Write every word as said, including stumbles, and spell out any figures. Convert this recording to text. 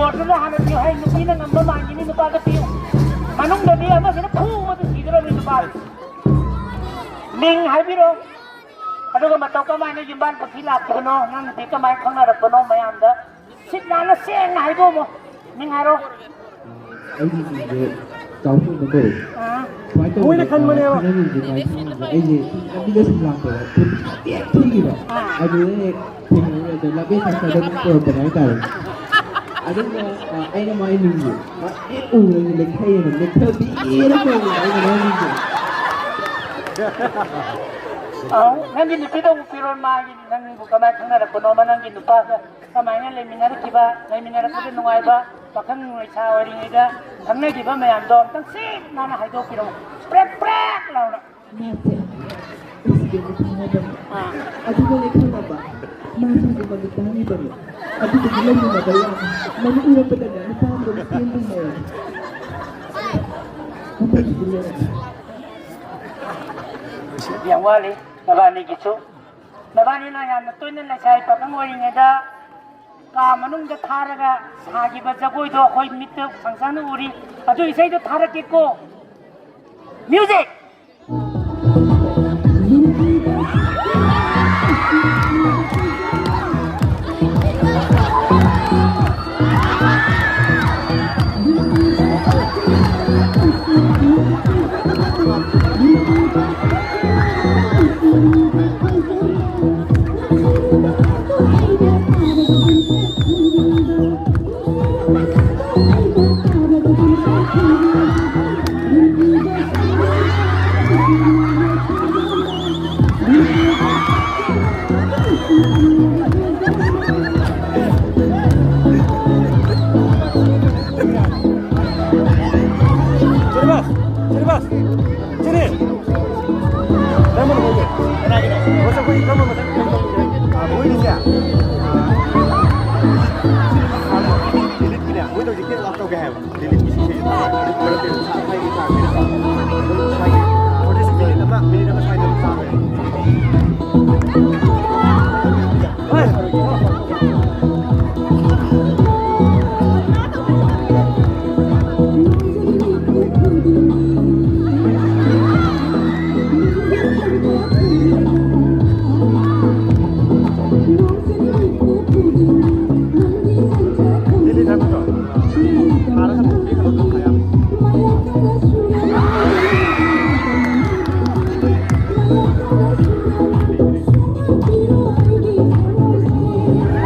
ꯑꯗꯨꯅ ꯍꯥꯟꯅ ꯄꯤꯌꯨ ꯍꯥꯏ, ꯅꯨꯄꯤꯅ ꯉꯝꯕ ꯃꯥꯟꯒꯅꯤ, ꯅꯨꯄꯥꯗ ꯄꯤꯌꯨ꯫ ꯃꯅꯨꯡꯗꯗꯤ ꯑꯃꯁꯤꯅ ꯐꯨꯕꯗ ꯁꯤꯗꯧꯔꯕꯅꯤ ꯅꯨꯄꯥꯗꯤ꯫ ꯃꯤꯡ ꯍꯥꯏꯕꯤꯔꯣ, ꯑꯗꯨꯒ ꯃꯇꯧ ꯀꯃꯥꯏꯅ ꯌꯨꯝꯕꯥꯟ ꯄꯨꯈ꯭ꯔꯤ ꯂꯥꯛꯈꯤꯕꯅꯣ, ꯅꯪ ꯅꯨꯄꯤ ꯀꯃꯥꯏꯅ ꯈꯪꯅꯔꯛꯄꯅꯣ, ꯃꯌꯥꯝꯗ ꯁꯤꯠ ꯅꯥꯟꯅ ꯁꯦꯡꯅ ꯍꯥꯏꯗꯣꯛꯑꯝꯃꯣ꯫ ꯃꯤꯡ ꯍꯥꯏꯔꯣ꯫ ꯑꯩꯒꯤ ꯃꯤꯡꯁꯦ ꯆꯥꯎꯊꯣꯡꯕ ꯀꯧꯏ꯫ ꯑꯥ꯫ ꯁꯨꯃꯥꯏꯅ ꯇꯧꯗꯅ, ꯃꯣꯏꯅ ꯈꯟꯕꯅꯦꯕ꯫ ꯑ, ꯈꯠꯅꯔꯨꯕꯁꯦ ꯃꯥꯏ ꯊꯤꯕꯁꯦ ꯑꯩꯁꯦ ꯂꯝꯕꯤꯗ ꯁꯨꯝ ꯂꯥꯛꯄꯗ ꯈꯨꯠ ꯍꯦꯛ ꯊꯤꯈꯤꯕ꯫ ꯑꯥ꯫ ꯑꯗꯨꯗ ꯍꯦꯛ ꯊꯦꯡꯅꯔꯨꯔꯦ, ꯑꯗꯣ ꯂꯝꯕꯤ ꯊꯛꯇ ꯑꯗꯨꯝ ꯀꯧꯔꯛꯄꯅꯦ ꯍꯥꯏꯇꯥꯔꯦ꯫ ꯑꯗꯨꯒ, ꯑ, ꯑꯩꯅ ꯃꯥꯏ ꯃꯤꯡꯁꯦ ꯃꯥ ꯍꯦꯛ ꯎꯕꯗ ꯂꯦꯛꯊꯩꯑꯕ, ꯂꯦꯛꯊꯕꯤꯅ ꯀꯧꯕ ꯑꯩꯅ ꯃꯥꯏ ꯃꯤꯡꯁꯦ꯫ ꯑꯧ, ꯅꯪꯒꯤ ꯅꯨꯄꯤꯗ ꯑꯃꯨꯛ ꯄꯤꯔꯣ, ꯃꯥꯒꯤ ꯅꯪꯕꯨ ꯀꯃꯥꯏꯅ ꯈꯪꯅꯔꯛꯄꯅꯣꯕ, ꯅꯪꯒꯤ ꯅꯨꯄꯥꯒ ꯀꯃꯥꯏꯅ ꯂꯩꯃꯤꯟꯅꯔꯛꯈꯤꯕ, ꯂꯩꯃꯤꯟꯅꯔꯛꯄꯗ ꯅꯨꯡꯉꯥꯏꯕ, ꯄꯥꯈꯪ ꯂꯩꯁꯥ ꯑꯣꯏꯔꯤꯉꯩꯗ ꯈꯪꯅꯈꯤꯕ ꯃꯌꯥꯝꯗꯣ ꯑꯝꯇꯪ ꯁꯤꯠ ꯅꯥꯟꯅ ꯍꯥꯏꯗꯣꯛꯄꯤꯔꯛꯎ, ꯄ꯭ꯔꯦꯛ ꯄ꯭ꯔꯦꯛ ꯂꯥꯎꯅ꯫ ꯃꯥꯁꯦ ꯑꯦꯛꯁꯤꯗꯦꯟꯗ ꯊꯥꯔꯕꯅꯦ꯫ ꯑꯥ꯫ ꯑꯗꯨꯒꯅꯦ ꯈꯪꯉꯕ? ꯃꯥꯁꯦ ꯍꯧꯖꯤꯛ ꯃꯃꯤꯠ ꯇꯥꯡꯉꯤꯕꯅꯦ꯫ ꯑꯗꯨꯗꯨꯒꯤ ꯂꯩꯃꯤꯟꯅꯕ ꯌꯥꯅꯤ꯫ ꯃꯃꯤꯠ ꯎꯔꯛꯄꯗꯅꯦ ꯅꯨꯄꯥ ꯑꯃꯒ ꯆꯦꯟꯗꯣꯏꯅꯦ꯫ ꯃꯊꯪꯒꯤꯗꯤ ꯂꯣꯏꯔꯦ꯫ ꯌꯥꯝ ꯋꯥꯠꯂꯤ ꯅꯕꯥꯅꯤꯒꯤꯁꯨ꯫ ꯅꯕꯥꯅꯤꯅ ꯌꯥꯝꯅ ꯇꯣꯏꯅ ꯂꯩꯁꯥꯕꯤ ꯄꯥꯈꯪ ꯑꯣꯏꯔꯤꯉꯩꯗ ꯀꯥ ꯃꯅꯨꯡꯗ ꯊꯥꯔꯒ ꯁꯥꯈꯤꯕ ꯖꯒꯣꯏꯗꯣ ꯑꯩꯈꯣꯏ ꯃꯤꯠꯇ ꯁꯪ ꯁꯪꯅ ꯎꯔꯤ꯫ ꯑꯗꯨ ꯏꯁꯩꯗꯣ ꯊꯥꯔꯛꯀꯦꯀꯣ꯫ ꯃ꯭ꯌꯨꯖꯤꯛ! ꯁ꯭ꯔꯤꯅꯤꯕꯥꯁ! ꯁ꯭ꯔꯤꯅꯤꯕꯥꯁ! ꯁ꯭ꯔꯤꯅꯤ! ꯀꯔꯝꯕꯅꯣ ꯃꯣꯏꯒꯤ? ꯀꯅꯥꯒꯤꯅꯣ? ꯃꯁꯛ ꯑꯩꯈꯣꯏꯒꯤ ꯀꯔꯝꯕ ꯃꯁꯛ? ꯑꯥ, ꯃꯣꯏꯒꯤꯁꯦ?